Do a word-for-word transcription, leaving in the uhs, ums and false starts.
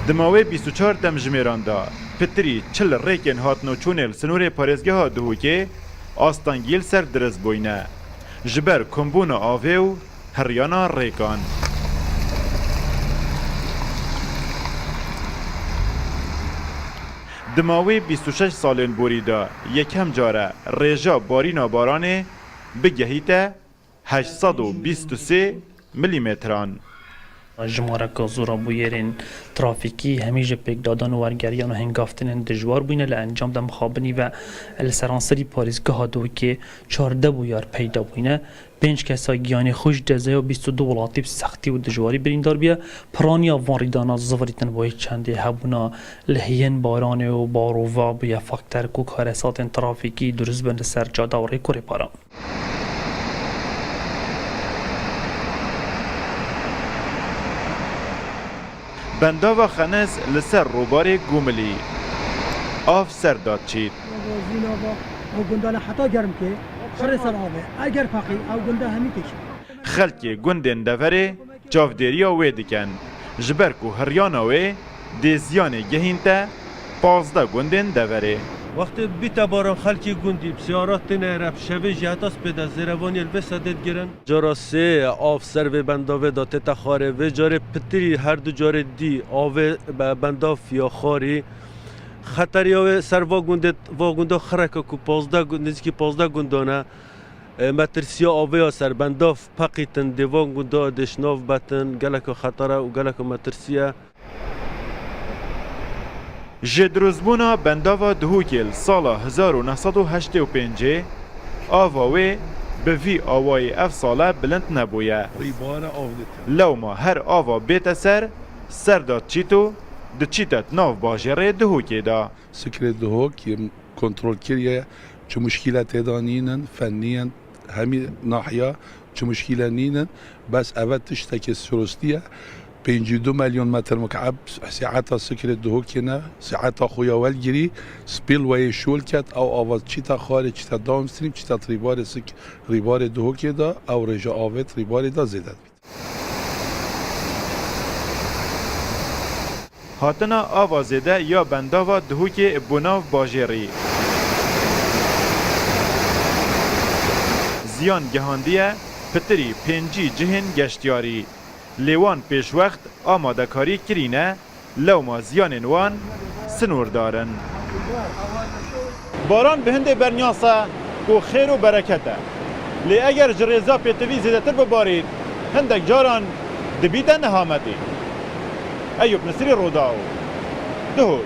Di mawê bîst û çar demjimêran de pitirî çil rêkên hatinoçûnê li sînorê parêzgeha Duhokê astengî li ser dirist bûyne. Ji ber kombûna avê û hiryana rêkan. Di mawê bîst û şeş salên borî de yekem car e rêja barîna baranê bigehîte heşt sed û bîst û sê milîmetran. Jimareka zor a bûyerên trafîkî hemî ji pêkdadan û wergeriyan û hingavtinên dijwar bûyne. Li encam de mixabinî ve li seranserî parêzgeha Duhokê çardeh bûyar peyda bûyne. Pênc kesa giyanê xwe ji dezeya bîst û du welatî bi sextî û dijwarî birîndar bûye. Piraniya van rîdana zivirîtin bo yê çendê hebûna lihiyên baranê û barova bûye faktor ku karesatên trafîkî dirust bin li ser cada û rêk û rêparan. Bendava Xeniz li ser rûbarê Gumilî. Av ser da çît. Zînava ew gundane heta Germkê, xirê ser avê. Eger feqî ew gunda hemî têşî. Xelkê gundên deverê çavdêriya wê dikin. Ji ber ku hiryana wê dê ziyanê gehînte pazdeh gundên deverê. Wextê bîte baran xelkê gundî bi seyara têne re bi şevê jî heta spê de zêrevaniyê li vê sedê digirin. Cara sê av ser vê bendavê de tête xwarê. Vê carê pitirî her du carê dî avê be-, bendav ya xwarî. Xeteriya wê ser va gundê, va gunda xireke ku pazdeh gu-, nêzîkî pazdeh gundan e. E, metirsiya avê ya ser bendav peqîtin dê van gunda dê ji nav betin geleke xeter e û geleke metirsî ye. Ji dirustbûna bendava Duhokê li sala hezar û neh sed û heştê û pêncê ava wê bi vî awayî ev sale bilind nebûye. Rîbare av dite. Lewma her ava bête ser, ser da çît û diçîte di nav bajêrê Duhokê de. Sikrê Duhok yê kontrol kiriye, çi muşkîle tê de nînin, fennî yen, hemî nahiya çi muşkîle nînin, bes eve tiştekê sirostî ye. Pêncî du milyon metr mukeb sîheta Sikrê Duhokê ne, sîheta xwe ya welgirî, spillwayê şol ket, ew ava çîte xwarê, çîte downstream, çîte rîbarê Sik-, rîbarê Duhokê de, ew rêje avêt rîbarê de zêde dibît. Hatina ava zêde ya bendava Duhokê bo nav bajêrî ziyan gihandiye pitirî pêncî cihên geştyarî. Lê wan pêşwext amadekarî kirîne, lewma ziyanên wan sinordar in. Baran bi hindê bernyas e ku xêr û bereket e. Lê eger ji rêza pêtivî zêdetir bibarît, hindek caran dibîte nehametî. Eyûp Nisirî, Rûdaw, Duhok.